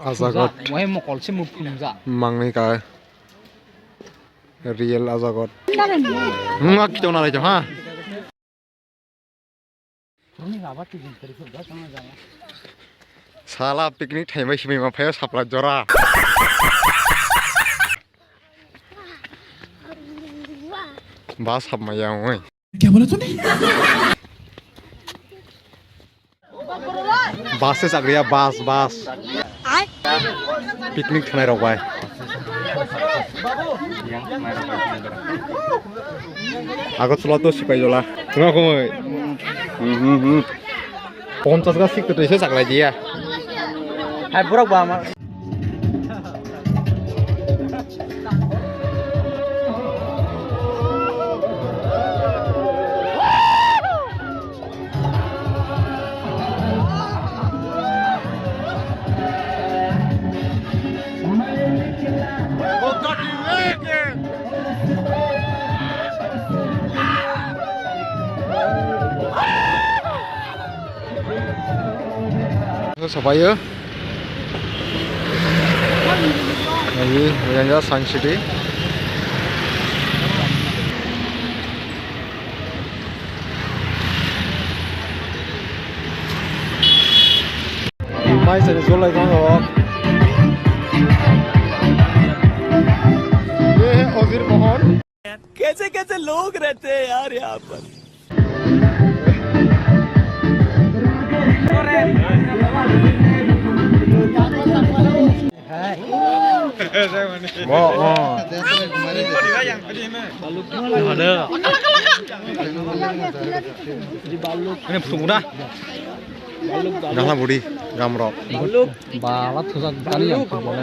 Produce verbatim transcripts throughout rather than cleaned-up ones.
Ajagot. Wai mokol se muk phunukjak. Mangni ka. Real ajagot. Wngma kitong nalai ha. Sala picnic thaimai simi ma phaio sapla jora. Bus hapmaya oi. Kya bola tune? Bus se chakriya, bus, bus. Picnic thanai rok bai. Agartala to Sipahijala. Tuma kumui. Hmm, hmm, hmm. Ponchas ga sik to twi se chaklai diya. Hai borok ba ma. Sabayo. Lagi, lagi Science City. Mai sari jolai kang o. Ye hai Ojir Mohon. कैसे कैसे लोग रहते हैं यार यहाँ पर। Mo, mo. Ini pusung udah. Gahla budi, gamrok. Bala thujak kali yang thujak.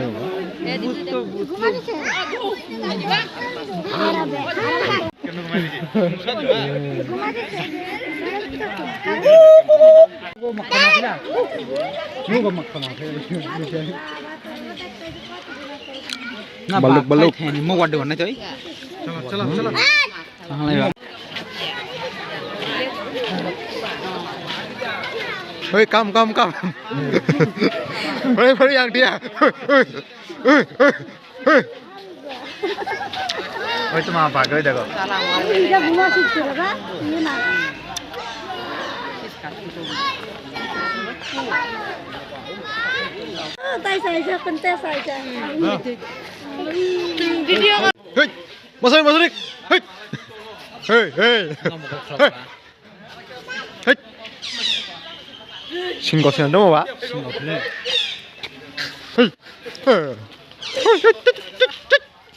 Baluk, baluk. Ini mau waduh mana coy? Chalo, chalo, chalo. Hei, kam, kam, kam. Hei, hei, yang dia. Hei, hei, hei, hei. Hei, tu mama pakai dah kok. Tai sai ja, pen tai sai ja. Video. Hei, masuk, masuk, hei. Hei, hei. Hei. Hei. Singko sing dong ba? Singko sing. Hei. Hei.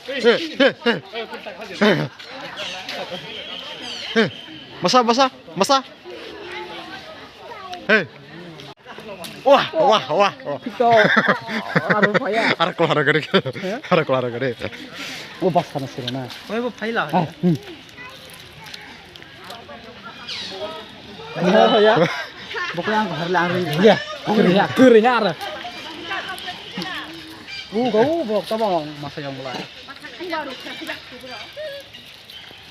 Hei, hei, hei. Hei. Masa, masa, masa. Hei. Wah, wah, wah, wah. Pito. Aro phaya. Aro keluar gede. Aro keluar gede. Oh, bas kana sirena. Oi, bo phaila. Ah, hmm. Ano ba ya? Bokol ang harle ang ri. Ya. Kuri ya, kuri ya ara. U go u bok tabang masa yang mulai.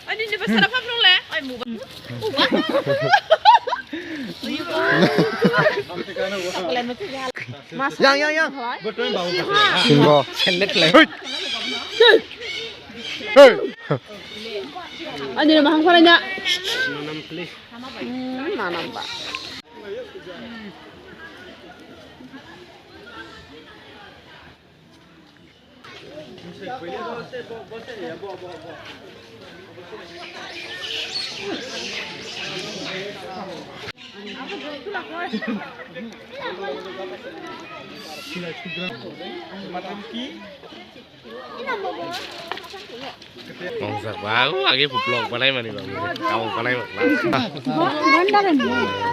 Ani ni besar apa nung le? Ai mu ba. U ba. Yang, yang, yang. Singo. Hei. Hei. Ani mahang sarai na. Hmm, manam ba. Mongsa ba, aku lagi vlog banai mani ba, kamu banai ba.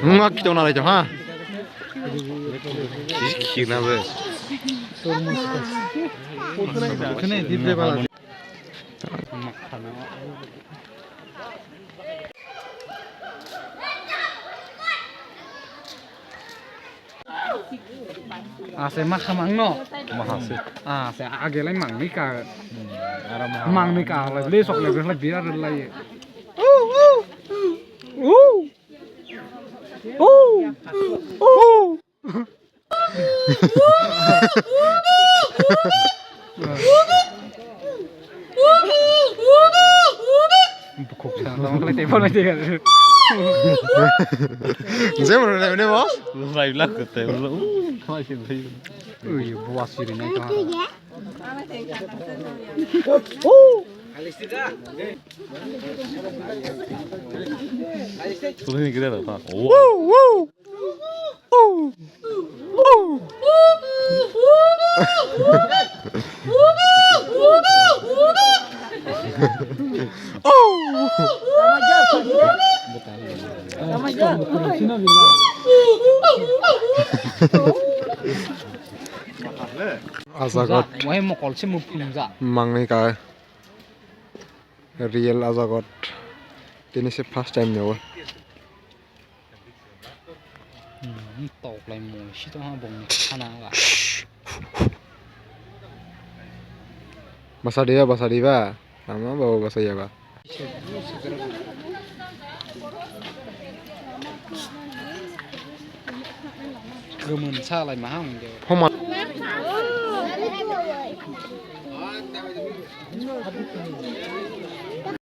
Wah, kita nalai ha. Kina be. Ase ma khamang no. Maha se. Ase age lai mangni ka. Mangni ka lai le sok le lai biar lai. Bukhuk sa tong khlai tei phone tei kan. Jemon rwlai mane bo? Rwlai blak kwtai ulo. Ui, buwa siri nai tong. Tuh ini kita dah, Pak. Wow, wow. Ajagot. Wahai mokol se muphunjak. Mangni ka. Real ajagot. Tini se first time nyawo. Hmm, tok lai mo si to ha bong sana ga. Basa dia, basa dia ba. Nama bawa basa ya ba. Gumon sa lai mahang de. Homa.